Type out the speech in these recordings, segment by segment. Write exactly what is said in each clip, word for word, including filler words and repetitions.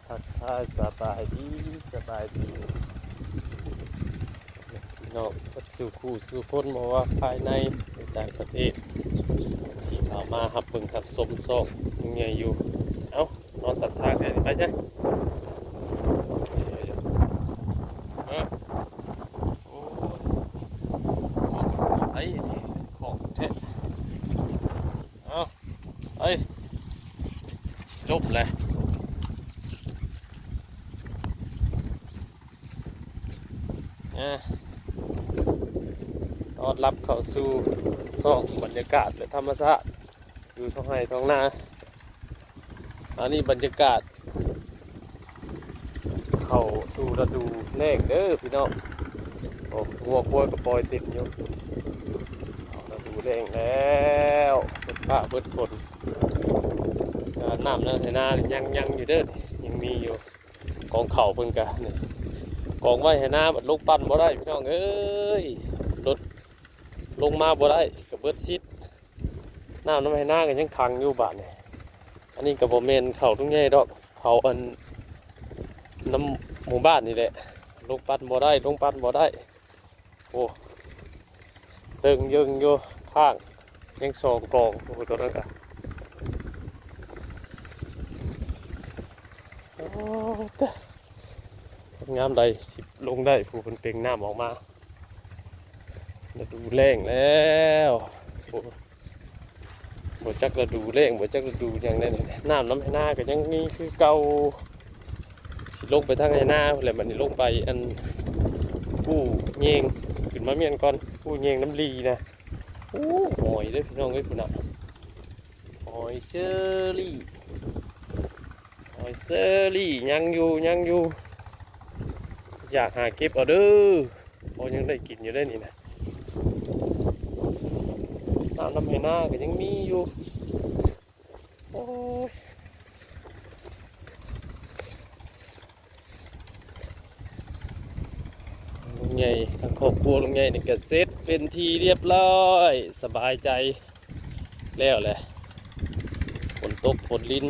ทักทายสบายดี สบายดีพี่น้องเบิดสู่คู่สู่คน บ่ว่าภายในหรือต่างประเทศ ที่เข้ามารับเบิ่งรับชมช่องลุงใหญ่อยู่ เอ้า นอนตัดทางแค่นี้ไปจ้ะ เออ โอ้ย ไอ้ของแท้ เอา เอ้ย จบเลย อ่ะ ต้อนรับเข้าสู่ช่องบรรยากาศและธรรมชาติ อยู่ท้องไร่ท้องนา อันนี้บรรยากาศ เข้าสู่ฤดูแล้งเด้อพี่น้อง โอ้ งัวควายก็ปล่อยเต็มอยู่ ฤดูแล้งแล้ว เบิดฟ้าเบิดฝน อ่า น้ำในไร่นายัง ยังอยู่เด้อ ยังมีอยู่ กองข้าวเพิ่นกะนี่ กองไว้ไร่นา บัดลงปั่นบ่ได้พี่น้องเอ้ย รถลงมาบ่ได้ ก็เบิดสิทธิ์ น้ำในไร่นาก็ยังขังอยู่บาดนี่ อันนี้ก็บ่แม่นข้าวลุงใหญ่ดอก ข้าวอัน นำหมู่บ้านนี่แหละ ลงปั่นบ่ได้ ลงปั่นบ่ได้ โอ้ เติงเยิงอยู่ ข้าง ยังสองกอง โอ้ ตัวนั้นกะ โอ้ ตะ งามใด๋ สิลงได้ ผู้เพิ่นเป่งน้ำออกมา ฤดูแล้งแล้ว โอ้ บ่จักฤดูแล้ง บ่จักฤดูหยังแน่นี่ น้ำนำไร่นาก็ยังมีคือเก่า สิลงไปทางไร่นาพู้นแหละ บัดนี้ลงไปอัน กู้แยง ขึ้นมาเมียนก่อน กู้แยงน้ำลีนะ โอ้ หอยเด้อพี่น้องเอ้ย พู้นน่ะ หอยเชอรี่ หอยเชอรี่ ยังอยู่ ยังอยู่ อยากหาเก็บเอาเด้อ พอยังได้กินอยู่ได้นี่นะ น้ำนำไร่นาก็ยังมีอยู่ โอ้ย ลุงใหญ่ ทั้งครอบครัวลุงใหญ่นี่ก็เสร็จเป็นที่เรียบร้อย สบายใจแล้วแหละ ฝนตกฝนริน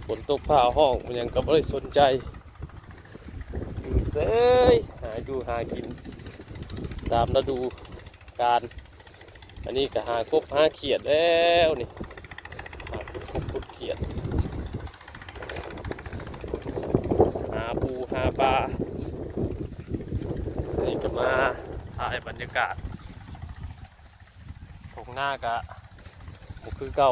ฝนตกฟ้าฮ้อง มันหยังก็บ่ได้สนใจ อยู่เฉย หาอยู่หากิน ตามฤดูกาล อันนี้ก็หากบหาเขียดแล้วนี่ หากบขุดเขียด หาปูหาปลา อันนี้ก็มาถ่ายบรรยากาศ ท้องนากะบ่คือเก่า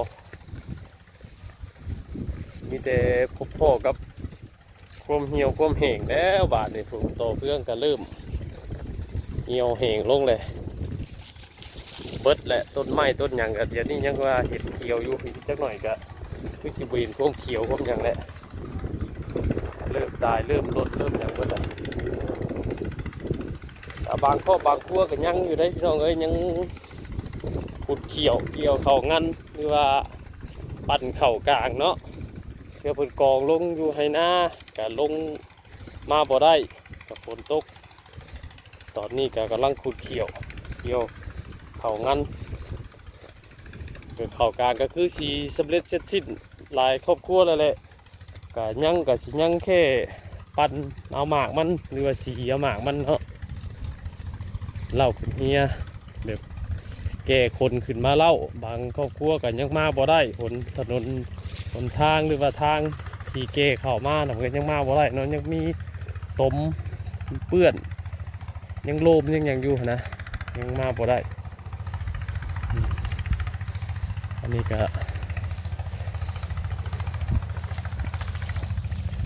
มีแต่พบพ้อกับความเหี่ยวความแห้งแล้วบาดนี้ ผู้ต่อเฟืองก็เริ่มเหี่ยวแห้งลงเลย เบิดแหละ ต้นไม้ต้นหยังก็เดี๋ยวนี้ยังว่าเห็นเขียวอยู่ อีกจักหน่อยก็คือสิบ่เห็นความเขียวความหยังแหละ เริ่มตาย เริ่มหล่น เริ่มหยังเบิดอะ แต่บางครอบบางครัวก็ยังอยู่เด้พี่น้องเอ้ย ยังขุดเขี้ยว เกี่ยวเข้างัน หรือว่าปั่นเข้ากลางเนาะ เทื่อเพิ่นกองลงอยู่ไฮ่นา ก็ลงมาบ่ได้ ก็ฝนตก ตอนนี้ก็กำลังขุดเขี้ยว เกี่ยวเข้างัน ก็เข้ากลางก็คือสิสำเร็จเสร็จสิ้นหลายครอบครัวแล้วแหละ ก็ยัง ก็สิยังแค่ปั่นเอาหมากมัน หรือว่าสีเอาหมากมันเนาะ เล้าขึ้นเฮีย แบบแก่คนขึ้นมาเล้า บางครอบครัวก็ยังมาบ่ได้ หน ถนนหนทาง หรือว่าทางที่แก่เข้ามาน่ะ มันก็ยังมาบ่ได้เนาะ ยังมีตมเปื้อน ยังโลมยังหยังอยู่หั้นนะ ยังมาบ่ได้ อืม อันนี้ก็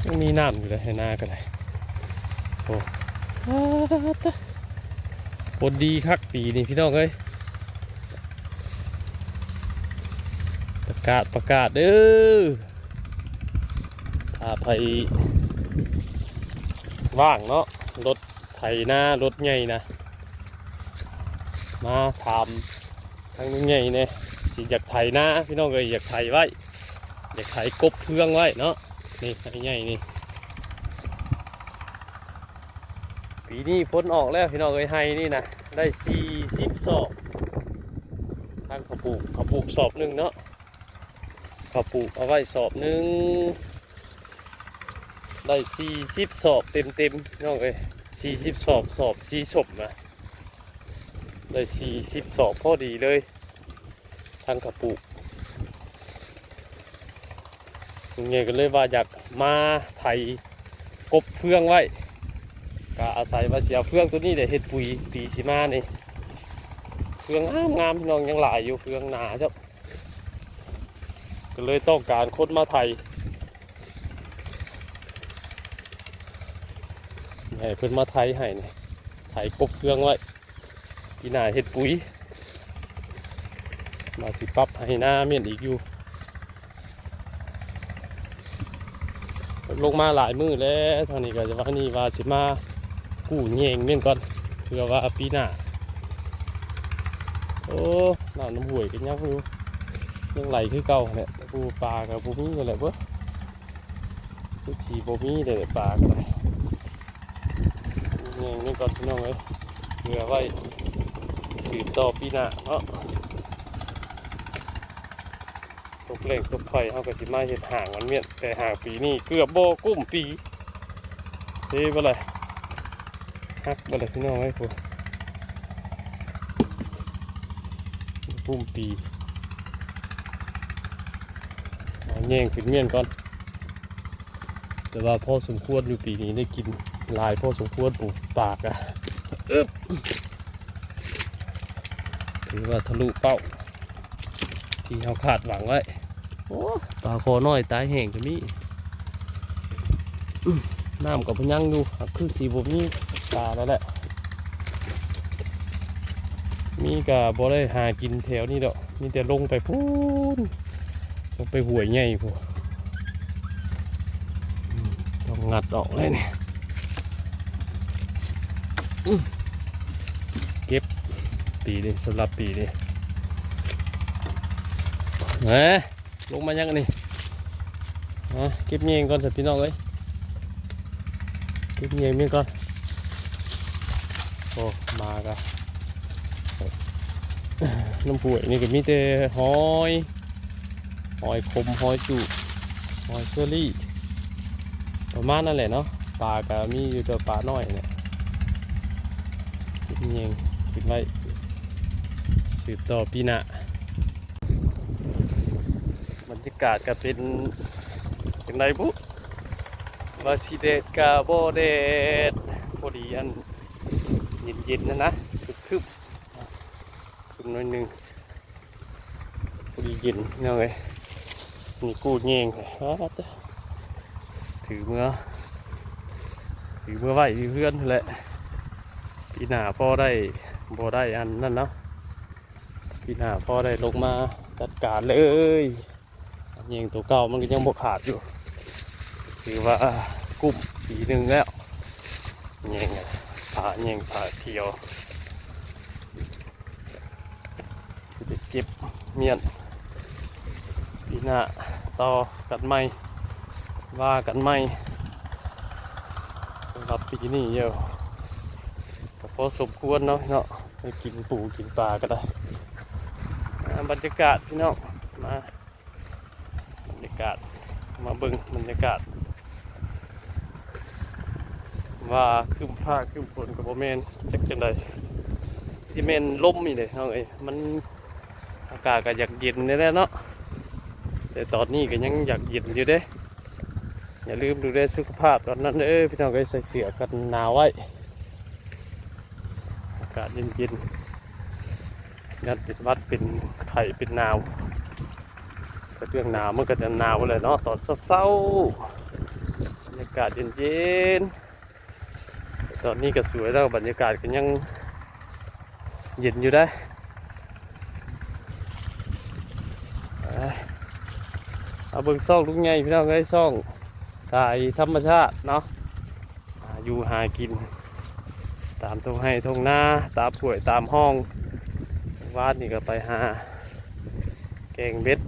ยังมีน้ำอยู่เลย ไฮ่นาก็ได้ โอ้ อ้าตะ ฝนดีคักปีนี้พี่น้องเอ้ย ประกาศ ประกาศเด้อ ถ้าไผว่างเนาะ รถไถนา รถใหญ่นะ มาถามทางลุงใหญ่แหน่ สิอยากไถนา พี่น้องเอ้ย อยากไถไว้ อยากไถกบเฟืองไว้เนาะ นี่ ไฮ่ใหญ่นี่ ปีนี้ฝนออกแล้วพี่น้องเอ้ย ไฮ่นี่นะ ได้สี่สิบซอบ ทางเขาปลูก เขาปลูกซอบหนึ่งเนาะ เขาปลูกเอาไว้สอบหนึ่ง ได้สี่สิบสอบเต็มๆ น้องเอ้ย สี่สิบสอบ สอบสี่สอบนะ ได้สี่สิบสอบพอดีเลย ทั้งเขาปลูก ยังไงก็เลยว่าอยากมาไถกบเฟืองไว้ ก็อาศัยว่าสิเอาเฟืองตัวนี้แหละเฮ็ดปุ๋ยปีสิมานี่ เฟืองงามๆ พี่น้อง ยังหลายอยู่ เฟืองหนาจ้ะ ก็เลยต้องการคนมาไถ ให้เพิ่นมาไถให้นี่ ไถกบเฟืองไว้ ปีหน้าเฮ็ดปุ๋ย มาสิปรับให้นาเม่นอีกอยู่ ลงมาหลายมื้อแล้ว ทางนี้ก็จะว่านี่ว่าสิมากู้แยงเม่นก่อน เพื่อว่าปีหน้า โอ้ น้ำ น้ำห้วยก็ยังอยู่ ยังไหลคือเก่าเนี่ย กู้ปลาก็บ่มีนั่นแหละเบ้อ คือสิบ่มีเลยปลาก็ได้ กู้แยงเม่นก่อนพี่น้องเอ้ย เพื่อไว้สืบต่อปีหน้าเนาะ ตกแล้งตกไฟเฮาก็สิมาเฮ็ดห้างมันเม่น แต่ห้างปีนี้เกือบบ่กุ้มปี เด้บ่ล่ะ หักบ่ล่ะพี่น้องเอ้ย พุ้น กุ้มปี เอาแยงขึ้นเม่นก่อน แต่ว่าพอสมควรอยู่ ปีนี้ได้กินหลายพอสมควร ปลูกปลาก็ อึ๊บ ถือว่าทะลุเป้า ที่เฮาคาดหวังไว้ โอ้ ปลาคอน้อยตายแห้งก็มี อืม น้ำก็บ่ยังอยู่ คือสิบ่มีปลาแล้วแหละ มีก็บ่ได้หากินแถวนี้ดอก มีแต่ลงไปพุ้น ลงไปห้วยใหญ่พุ้น อืม ต้องงัดออกเลยเนี่ย อืม เก็บปีนี้ สำหรับปีนี้ แหม ลงมายังอันนี้ อ่ะ เก็บแยงก่อนสิพี่น้องเอ้ย เก็บแยงเม่นก่อน โอ้ มากะ น้ำห้วยนี่ก็มีแต่หอย หอยขม หอยจูบ หอยเชอรี่ ประมาณนั้นแหละเนาะ ปลาก็มีอยู่แต่ปลาน้อยเนี่ย เก็บแยงกินไว้ สืบต่อปีหน้า บรรยากาศก็เป็นจั่งใดบุ ว่าสิแดดก็บ่แดด พอดีอันเย็นๆ นะนะ ครึบๆ ครึบหน่อยหนึ่ง พอดีเย็นพี่น้องเอ้ย นี่กู้แยง ถือเมือ ถือเมือไว้อยู่เฮือนแหละ ปีหน้าพอได้ บ่ได้อันนั้นเนาะ ปีหน้าพอได้ลงมาจัดการเลย แยงตัวเก่ามันก็ยังบ่ขาดอยู่ ถือว่ากุ้มปีหนึ่งแล้ว แยงผา แยงผาเขียว สิไปเก็บเม่น ปีหน้าต่อกันใหม่ ว่ากันใหม่ สำหรับปีนี้เยอะ ก็พอสมควรเนาะ เนาะ ไปกินปูกินปลาก็ได้ อ่า บรรยากาศพี่น้อง มา บรรยากาศ มาเบิ่งบรรยากาศ ว่าครึ้มฟ้าครึ้มฝนก็บ่แม่น จักจั่งใด สิแม่นลมนี่เด้น้องเอ้ย มัน อากาศก็อยากเย็นนี่แหละเนาะ แต่ตอนนี้ก็ยังอยากเย็นอยู่เด้ อย่าลืมดูแลสุขภาพตอนนั้นเด้อพี่น้องเอ้ย ใส่เสื้อกันหนาวไว้ อากาศเย็นๆ ยันเป็นหวัดเป็นไข้เป็นหนาว แต่เรื่องหนาวมันก็จะหนาวแหละเนาะ ตอนเช้าๆ บรรยากาศเย็นๆ ตอนนี้ก็สวยแล้ว บรรยากาศก็ยังเย็นอยู่ได้ อ่า เอาเบิ่งซ่องลุงใหญ่พี่น้องเอ้ย ซ่องสายธรรมชาติเนาะ หาอยู่หากิน ตามทุ่งไร่ทุ่งนา ตามห้วยตามห้อง วานนี่ก็ไปหาแกงเบ็ด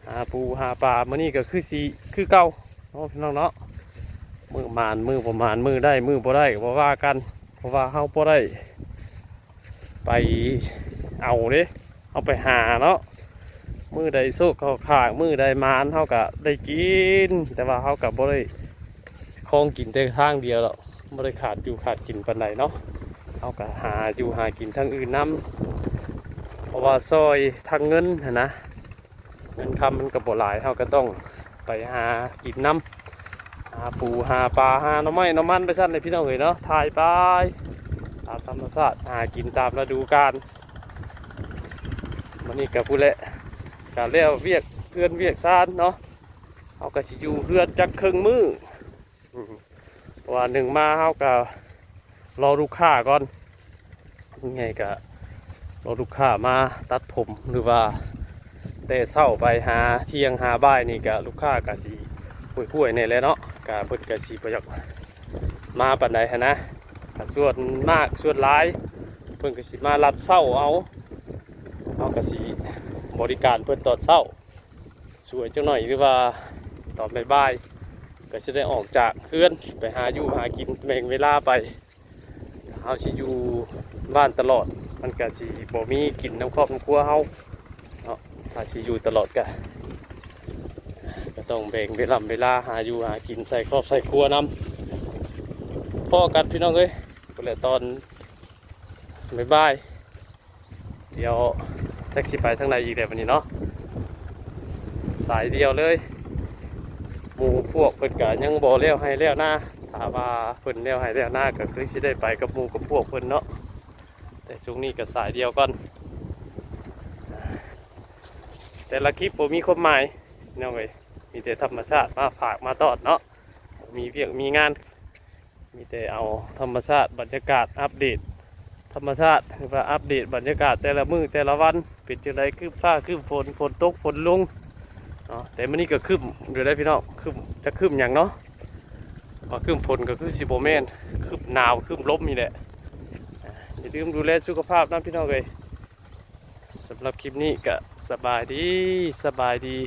หาปูหาปลา มื้อนี้ก็คือสิคือเก่าเนาะพี่น้องเนาะ มื้อหมานมื้อบ่หมาน มื้อได้มื้อบ่ได้ก็บ่ว่ากัน เพราะว่าเฮาบ่ได้ไปเอาเด้ เฮาไปหาเนาะ มื้อใดโชคเข้าข้าง มื้อใดหมาน เฮาก็ได้กิน แต่ว่าเฮาก็บ่ได้คองกินแต่ทางเดียวดอก บ่ได้ขาดอยู่ขาดกินปานใดเนาะ เฮาก็หาอยู่หากินทางอื่นนำ เพราะว่าซอยทางเงินหั้นนะ เงินคำมันก็บ่หลาย เฮาก็ต้องไปหากินนำ หาปูหาปลา หาหน่อไม้หน่อมันไปซั่นเลยพี่น้องเอ้ยเนาะ ถ่ายไปตามธรรมชาติ หากินตามฤดูกาล มื้อนี้ก็พู้นแหละ ก็แล้วเวียกเฮือนเวียกซานเนาะ เฮาก็สิอยู่เฮือนจักครึ่งมื้อ อืม เพราะว่าหนึ่งมาเฮาก็รอลูกค้าก่อน ยังไงก็รอลูกค้ามาตัดผม หรือว่าแต่เช้าไปหาเที่ยงหาบ่ายนี่ก็ลูกค้าก็สิห่วยๆแหน่แหละเนาะ ก็เพิ่นก็สิบ่อยากมาปานใดหั้นนะ ก็ส่วนมากส่วนหลายเพิ่นก็สิมาลัดเช้าเอา เฮาก็สิบริการเพิ่นตอนเช้า สวยจังหน่อย หรือว่าตอนบ่ายๆก็สิได้ออกจากเฮือนไปหาอยู่หากิน แบ่งเวลาไป เฮาสิอยู่บ้านตลอด มันก็สิบ่มีกินนำครอบนำครัวเฮาเนาะ ถ้าสิอยู่ตลอดก็ ก็ต้องแบ่งเวลา เวลาหาอยู่หากิน ใส่ครอบใส่ครัวนำ พ้อกันพี่น้องเอ้ย พู้นแหละตอนบ่ายๆ เดี๋ยวจักสิไปทางใดอีกแล้วบัดนี้เนาะ สายเดียวเลย หมู่พวกเพิ่นก็ยังบ่แล้วไฮ่แล้วนา ถ้าว่าเพิ่นแล้วไฮ่แล้วนาก็คือสิได้ไปกับหมู่กับพวกเพิ่นเนาะ แต่ช่วงนี้ก็สายเดียวก่อน แต่ละคลิปบ่มีความหมายพี่น้องเอ้ย มีแต่ธรรมชาติมาฝากมาต้อนเนาะ มีเวียกมีงาน มีแต่เอาธรรมชาติบรรยากาศอัปเดตธรรมชาติ หรือว่าอัปเดตบรรยากาศแต่ละมื้อแต่ละวัน เป็นจั่งใด คืบฟ้าคืบฝน ฝนตกฝนลงเนาะ แต่มื้อนี้ก็ครึ้มอยู่เด้อพี่น้อง ครึ้ม จักครึ้มหยังเนาะ ว่าครึ้มฝนก็คือสิบ่แม่น ครึ้มหนาวครึ้มลมนี่แหละ อ่า อย่าลืมดูแลสุขภาพนะพี่น้องเอ้ย สำหรับคลิปนี้ก็สบายดี สบายดี